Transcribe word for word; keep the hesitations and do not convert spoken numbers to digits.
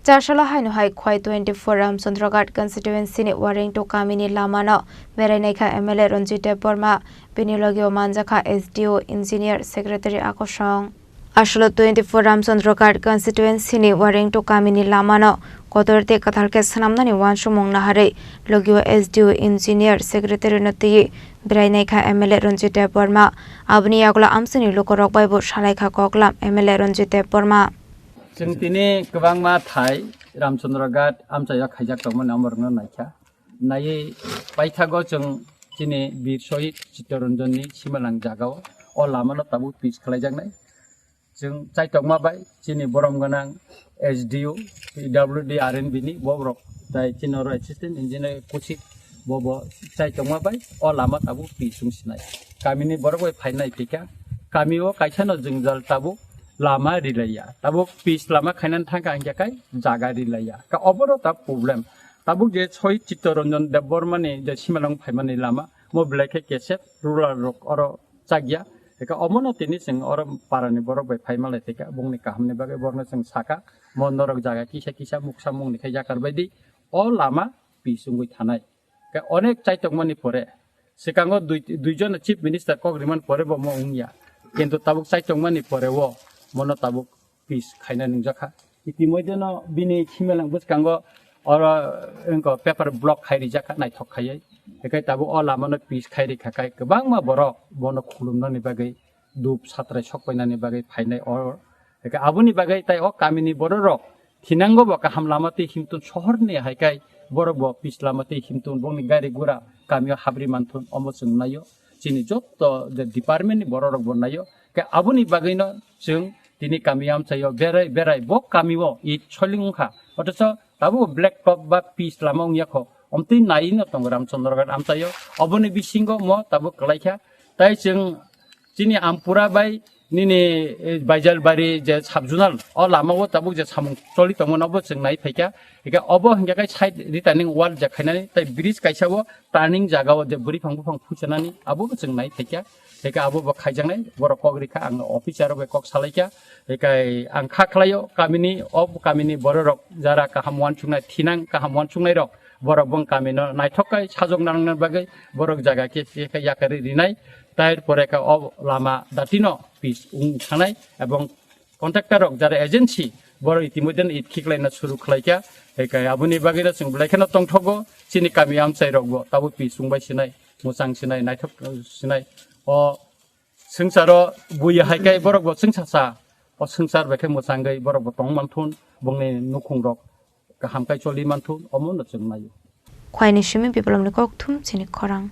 Chasalo haino hai Khwai twenty-four Ramchandra Ghat constituency ni Warengto kamini lamano berainaikha M L A Ranjit Debbarma, bini logio manjakha S D O, engineer, secretary akosong. Asolo twenty-four Ramchandra Ghat constituency ni Warengto kamini lamano kotor tei kwthar khe swnamnani uansukmung naharwi logio S D O, engineer, secretary no twiwi berainaikha M L A Ranjit Debbarma. Aboni yagulo amchaini lukurok bai bo salaikha koklam M L A Ranjit Debbarma. Chwng tini kwbangma thai Ramchandra Ghat amchaio khaijak tongmani omorokno naikha. Naiwi paithago chwng chini Bir Shohid Chittaranjanni simalang jagao o lamano tabuk pitch khlaijaknai. Chwng chaitokma bai chini borom gwnang S D O, P W D, R N B ni bobrok tai chini oro assistant engineer kuchik bo bo chaitokma bai o lama tabuk pitch wng sinai. Kamini borok bai phainai phika, kamio kaisano jwngjal tabuk lama rilaiya. Tabuk pitch lama khainani thangkha hingkhe kai jaga rilaiya. Ka obono ta problem. Tabuk je Shohid Chittaranjan Debbarmani je simalang phaimani lama, mo belai khe kesep rural rok oro chakya. Eka omono tini chwng oro parani borok bai phai malai thika, bongni kahamni bagwi borokno chwng saka, mo norok jaga kisa kisa muksa mungni khe yakar baidi o lama pitch wngwi thanai. Khe onek chaitokmani pore, swkango dui, duijon chief minister kok rimani pore bo mo wngya. Kintu tabuk chaitokmani pore o mono tabuk pitch khaina nungjakha. Itimodheno bini simalang bwskango oro wngkha paper block khai rijakha naithok khaiwi. Hinkhe tabuk o lamano pitch khai rikha khai kwbangma borok bono khulumnani bagwi dup satrai sokpainani bagwi phainai oro. Hinkhe aboni bagwi tai o kamini bororok thinango bo kaham lama twi himtun sohorni hai khai borok bo pitch lama twi himtun bongni gari gura kamio habri manthun omo chwng naio. Chini jotto je department ni bororok bo naio. Khe aboni bagwino chwng tini kami amchaio berai berai bo kamio it soiling wngkha. Othocho tabuk black top ba pitch lama wngya kho. Omtwi naino tongo Ramchandra Ghat amchaio. Oboni bisingo mo tabuk kwlaikha. Tai chwng chini Ampura bai nini, eh, Baijalbari je subzonal o lama o tabuk je samung choli tongmani obo chwng nai phaikha. Hingkhe obo hingkhe kai side returning wall je khainani tai bridge kaisa o turning jaga o je bwrwi phang buphang phuchanani abo bo chwng nai phaikha. Hingkhe abo bo khaijaknai borok kok rikha ang officer rok bai kok salaikha. Hingkhe ang kha khlaio kamini o kamini bororok jara kaham uansuknai thinang kaham uansuknai rok borok bong kamino naithok kai sajok nangnani bagwi borok jaga khe khe yakarwi rinai. Tai pore khe o lama datino pitch wng thanai ebong contractor rok jara agency borok itimodheno it khiklaina suru khlaikha. Ekai aboni bagwino chwng belai kheno tongthogo chini kami amchai rokbo tabuk pitch wngbai sinai, mwchang sinai, naithok sinai. O swngcharo buya hai khe borokbo swngsa sa, o swngchar bai khe mwchangwi borokbo tong manthun, bongni nukhungrok kaham khai choli manthun, omono chwng naio. Khwaini simi Biplopni kokthum chini khorang.